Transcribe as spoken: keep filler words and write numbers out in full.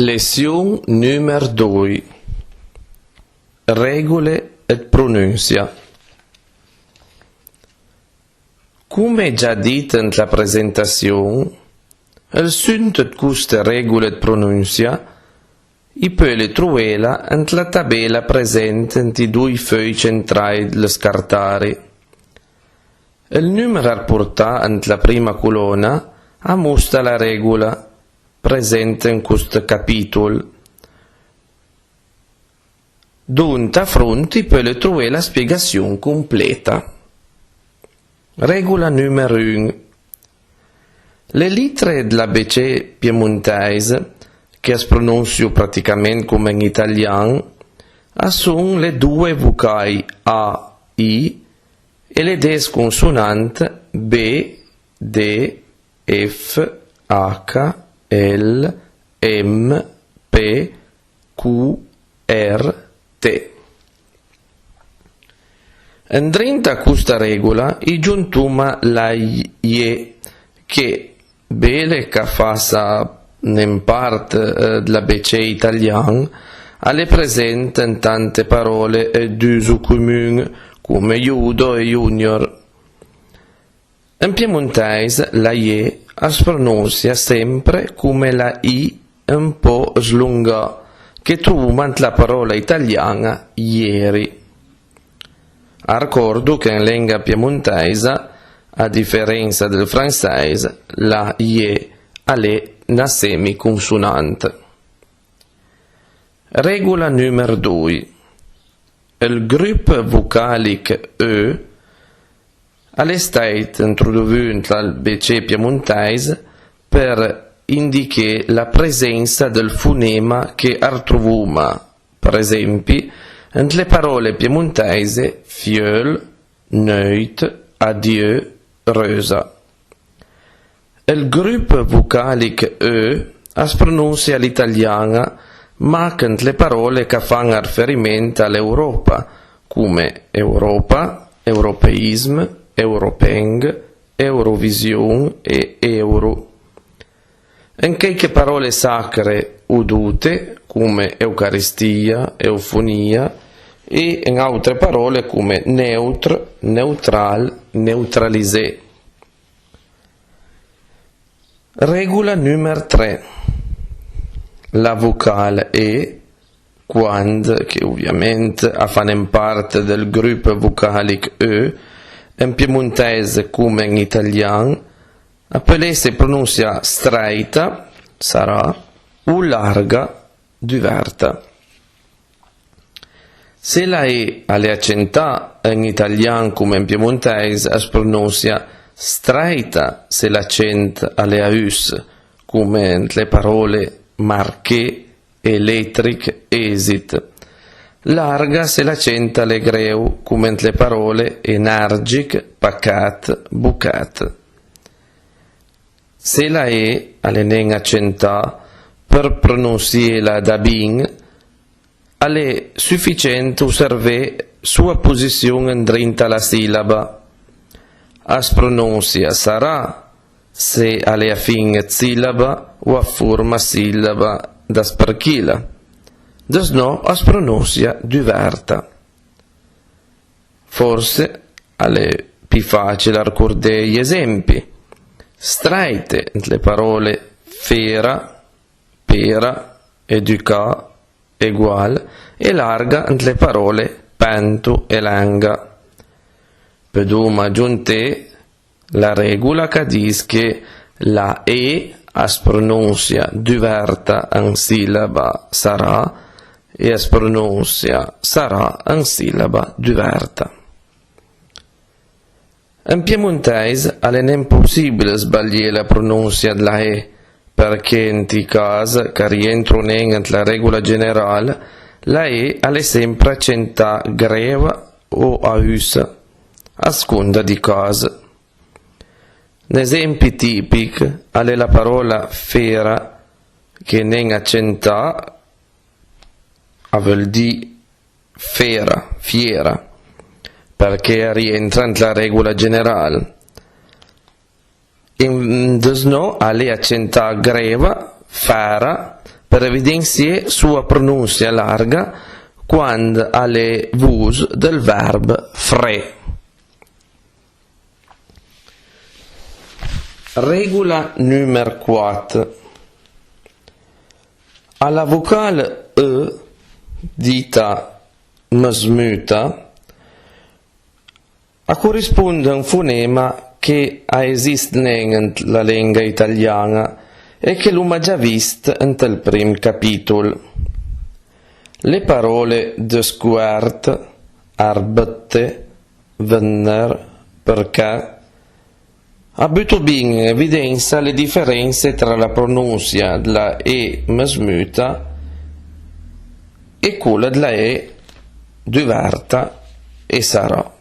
Lession numer doi. Régole ëd pronunsia. Come già dit ant la presentassion, ël sunt ëd coste régole ëd pronunsia i peule troela ant la tabela present ant i doi feuj centraj dlë scartari. Ël numer arportà ant la prima colòna a mosta la régola present an cost capìtol, dont a front i peule trové la spiegassion completa. Régola numer un. Le litre dl'A B C piemontèis, che as prononsio praticament come an italian, a son le doe vocaj A, I e le des consonant B, D, F, H, L, M, P, Q, R, T. Andrinta a costa régola i giontoma la je, che, bele ch'a fasa nen part, eh, dl'A B C italian, a l'é present an tante paròle, eh, d'uso comun, come judo e junior. An piemontèis la je as prononsia sempre come la I un pò slongà, che trovoma ant la paròla italian-a ieri. Arcòrdo che an lenga piemontèisa, a diferensa dël fransèis, la je a l'é na semiconsonant. Régola numer doi. Ël grup vocàlich eu a l'é stàit introdovù ant l'A B C piemontèis për indiché la presensa dël fonema che artrovoma, për esempi, ant le paròle piemontèise fieul, neuit, adieu, reusa. Ël grup vocàlich eu as prononsia a l'italian-a mach ant le paròle ch'a fan arferiment a l'Europa, come Europa, europeism, europeng, Eurovision e euro. An chèiche paròle sacre o dote, come eucaristia, eufonia, e an àutre paròle come neutr, neutral, neutralisé. Régola numer tre. La vocal e, quand che ovviament a fa nen part dël grup vocàlich eu, an piemontèis come an italian, a peul esse prononsià strèita, sarà, o larga, duverta. Se la e a l'é acentà an italian come an piemontèis, as prononsia strèita se l'acent a l'é a us, come ant le paròle marché, elétrich, ésit. Larga se l'acent a l'é greu, come ant le paròle enèrgich, pacat, bocat. Se la e a l'é nen acentà, për prononsiela da bin, a l'é sufisent osservé soa posission andrinta a la sìlaba. As prononsia sarà se a l'é a fin ëd sìlaba o a forma sìlaba da spërchila. Dësnò as prononsia duverta. Fòrse a l'é pì fàcil arcordé j'esempi. Strèite ant le paròle fera, pera, educà, egual, e larga ant le paròle pento e lenga. Peudoma gionté la régola ch'a dis che la e as prononsia duverta an sìlaba sarà e as prononsia sarà an sìlaba duverta. An piemontèis a l'é nen possìbil sbalié la prononsia dla e, përchè ant ij cas ch'a rientro nen ant la régola general, la e a l'é sempre acentà greva o a ussa, a sconda dij cas. N'esempi tìpich a l'é la paròla fera, che nen acentà a veul dì fera, fiera, përchè a rientra ant la régola general. An dësnò a l'é acentà greva, fera, për evidensié soa pronunsia larga quand a l'é vos dël verb fré. Regola numer quat. A la vocal E, dita mësmuta, a corispond a un fonema che a esist nen ant la lenga italian-a e che l'oma già vist ant ël prim capìtol. Le paròle dëscovert, arbëtte, vënner, përchè, a buto bin an evidensa le diferense tra la pronunsia dla E mësmuta e cola dla E duverta e sarà.